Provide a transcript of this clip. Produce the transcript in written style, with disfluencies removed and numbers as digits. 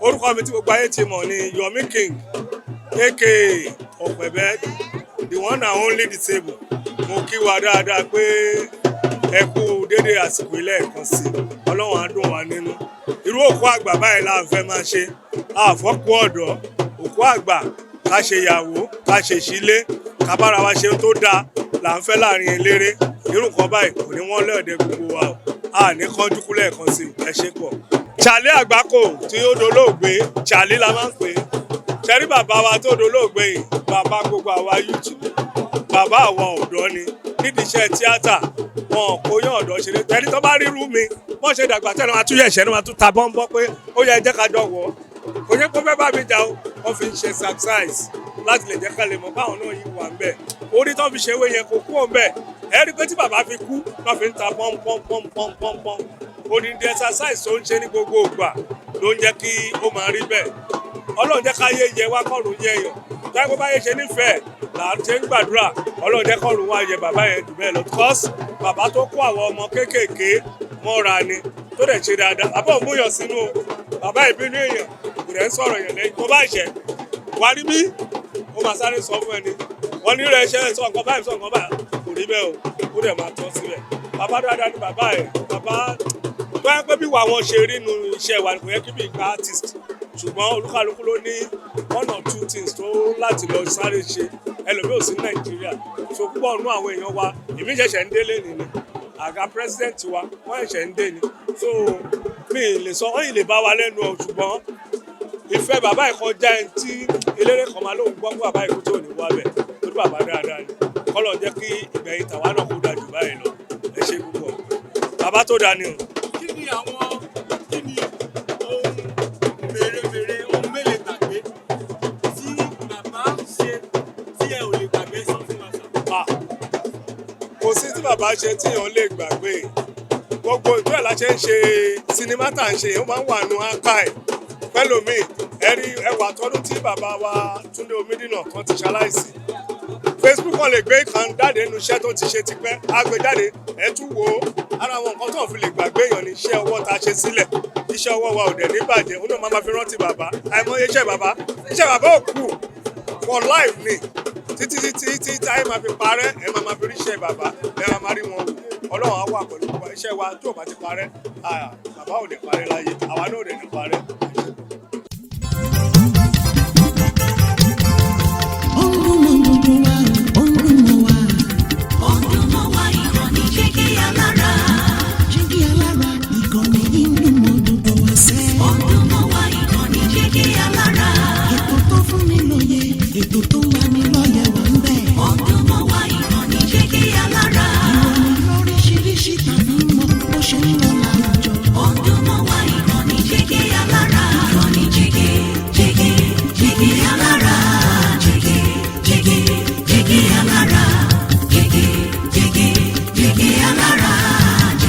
Orúkọ mi tí gbogbo ayé ti mọ̀ ni Yomi King, aka Ọ̀pẹ̀bẹ́, the one and only disabled. Mo kí wa dáadáa pé ẹ kú dédé àsìkò ilé ẹ̀kan sí. Ọlọ́run á dùn wá nínú. Irú òkú àgbà báyìí la fẹ́ máa ṣe àfọ́kù ọ̀dọ́. Òkú àgbà, ká ṣe ìyàwó, ká ṣe ìṣílé, ká bára wa ṣe tó dáa là ń fẹ́ láàrin eléré. Irú nǹkan báyìí kò ní wọ́n lẹ́ọ̀dẹ́ gbogbo wa o. A ní kánjú kú lẹ́ẹ̀kan sí. Ẹ ṣe pọ̀. Charlie Àgbákò tí ó dolóògbé, Charlie la máa ń pè é. Ṣẹ́rí bàbá wa tó dolóògbé yìí, bàbá gbogbo àwa youth, bàbá àwọn ọ̀dọ́ ni nídìí iṣẹ́ tíátà. Wọn kò yán ọ̀dọ́ ṣeré. Ẹni tó bá rírú mi wọ́n ṣe dàgbà tẹ́lẹ̀, wọn àtúnyẹ̀ṣẹ́ ni wọ́n tún ta bọ́ńbọ́ pé ó yẹ jẹ́ ká jọ wọ̀ ọ́. Kò yẹ kó fẹ́ bá mi jà o. Wọ́n fi ń ṣe exercise láti lè jẹ́ ká lè mọ̀ báwọn náà yìí wà ń bẹ̀. Orí tó fi ṣe ewé yẹn kò kú òun bẹ̀. Ẹ rí i pé tí bàbá fi kú, wọ́n fi ń ta pọ́n pọ́n pọ́n pọ́n pọ́n pọ́n. Odindi exercise tó ń ṣe ní gbogbo ìgbà ló ń jẹ́ kí ó máa rí bẹ́ẹ̀. Ọlọ́run jẹ́ ká yé yẹ wá, kọ́run yẹ yàn táyé bó bá yẹ ṣe nífẹ̀ẹ́ là ń ṣe ń gbàdúrà. Ọlọ́run jẹ́ kọ́run wá yẹ bàbá yẹn jù bẹ́ẹ̀ lọ, because bàbá tó kó àwọn ọmọ kéékèèké mọ́ra ni, tó dẹ̀ ṣe dáadáa. Bàbá ò múyàn sínú o. Bàbá ìbínú èèyàn kò dẹ̀ ń sọ̀rọ̀ yàn lẹ́yìn. Tó bá ṣẹ̀ wá rí bí ó máa sáré sọ fún ẹni wọ́n ní rẹ̀ ṣe sọ nǹkan báyìí, sọ nǹkan báyìí, kò rí bẹ́ẹ̀ o. Ó dẹ̀ máa tọ́ síbẹ̀. Bàbá dáadáa ni bàbá ẹ̀. Bàbá tó yẹ pé bí wà wọn ṣe rí nu iṣẹ́ wa, kò yẹ kí bí ìgbà artist, ṣùgbọ́n olúkálukú ló ní one or two things tó láti lọ sáré ṣe. Ẹlòmíì ò sí Nàìjíríà, so púpọ̀ nínú àwọn èèyàn wa, èmi ṣẹ̀ṣẹ̀ ń délé nìní. Àga president wa, wọ́n ṣẹ̀ṣẹ̀ ń dé ni, so mi ì lè sọ wọ́n yìí lè bá wa lẹ́nu ọ̀. Ṣùgbọ́n ìfẹ́ bàbá ẹ̀ kọjá ẹni tí eléré kan máa lóun gbọ́ pé bàbá ikú tí ò ní wá bẹ̀, torí bàbá dáadáa ni. Kọ́lọ̀ jẹ́ kí ìgbẹ̀yìn tàwa náà kó dáa jù báyìí lọ. Ẹ ṣe púpọ̀, bàbá tó dáa ni o. Kí ni ohun mèremère, ohun mélòó gbàgbé tí bàbá ṣe tí ẹ ò lè gbàgbé? Sọ fún wa sọ. Ah, kò sí tí bàbá ṣe tí èèyàn lè gbàgbé. Gbogbo ìtú ẹ̀ la ṣe ń ṣe sinimá tá à ń ṣe, ó máa ń wà nù archive fẹ́lòmíì. Ẹ̀rí ẹwà tọdún tí bàbá wa Túndé Omídínà kan ti ṣaláìsí, Facebook kan lè gbé kan jáde nínú iṣẹ́ tó ti ṣe tipẹ́, á gbé jáde, ẹ̀ tún wò ó. Ara àwọn nǹkan tó ń fi lè gbàgbé èèyàn ní iṣẹ́ ọwọ́ tá a ṣe sílẹ̀. Iṣẹ́ ọwọ́ wa ò dẹ̀ ní bàjẹ́. Òun náà máa ma fi rántí bàbá. Àìmọye iṣẹ́ bàbá, iṣẹ́ bàbá ò kú, for life ni, títí títí tí táyé máa fi parẹ́. Ẹ máa ma fi ríṣẹ́ bàbá, ẹ máa ma rí wọn wò. Ọlọ́run á wà pẹ̀lú wa. Iṣẹ́ wa tó bá ti parẹ́, bàbá ò lè parẹ́ láyé, àwa náà ò dẹ̀ ní parẹ́.